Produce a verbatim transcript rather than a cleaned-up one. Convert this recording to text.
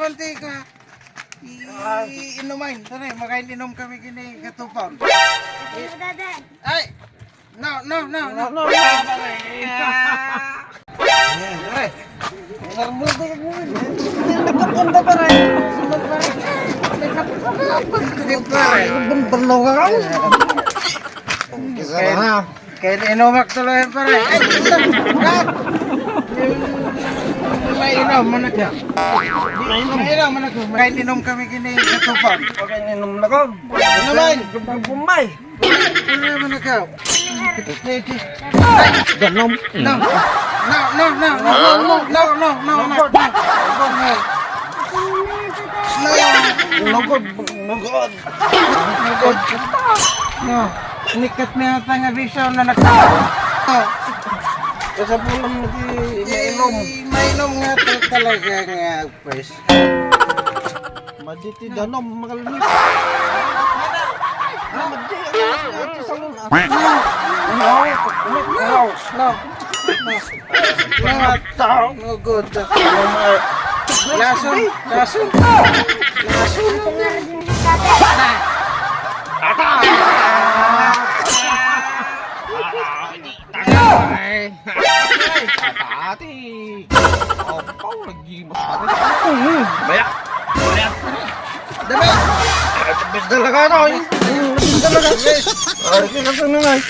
Mantika. I-, inumin. Tara, makain-inom kami kini katupaw. Ay! No, no, no, no. No, no, no, pare. Pare. Nagkapunta, pare. Sunod, pare. Hindi, pare. Banlaw ka. Kaya, kaya inumak tuloy, pare. Ay, mainom, manaka. Mainom, manaka. Kaya inom kami kini katupaw. Kaya inom na ko. Ano man? Bombay. Ano naman ikaw? Danom. No. No, no, no, no. No, no, no, no, no. No. No. Lugod, lugod. Lugod. No. Nikat na yata nga bisyo na nagka-, no. Kasapulan mo di mainom. Eh, mainom nga to talaga nga, pues. Maditi danom, makalmi. Ah, maditi, ano, ano, ano, salon, ah. No. No. No. No. No. No, good. Lason, lason. Lason. Atay! Atati! Apaw, naggimas pa rin. Baya! Baya! Dami! Ay, tapos talaga ito, eh. Tapos talaga. Ay, tapos na nga, eh.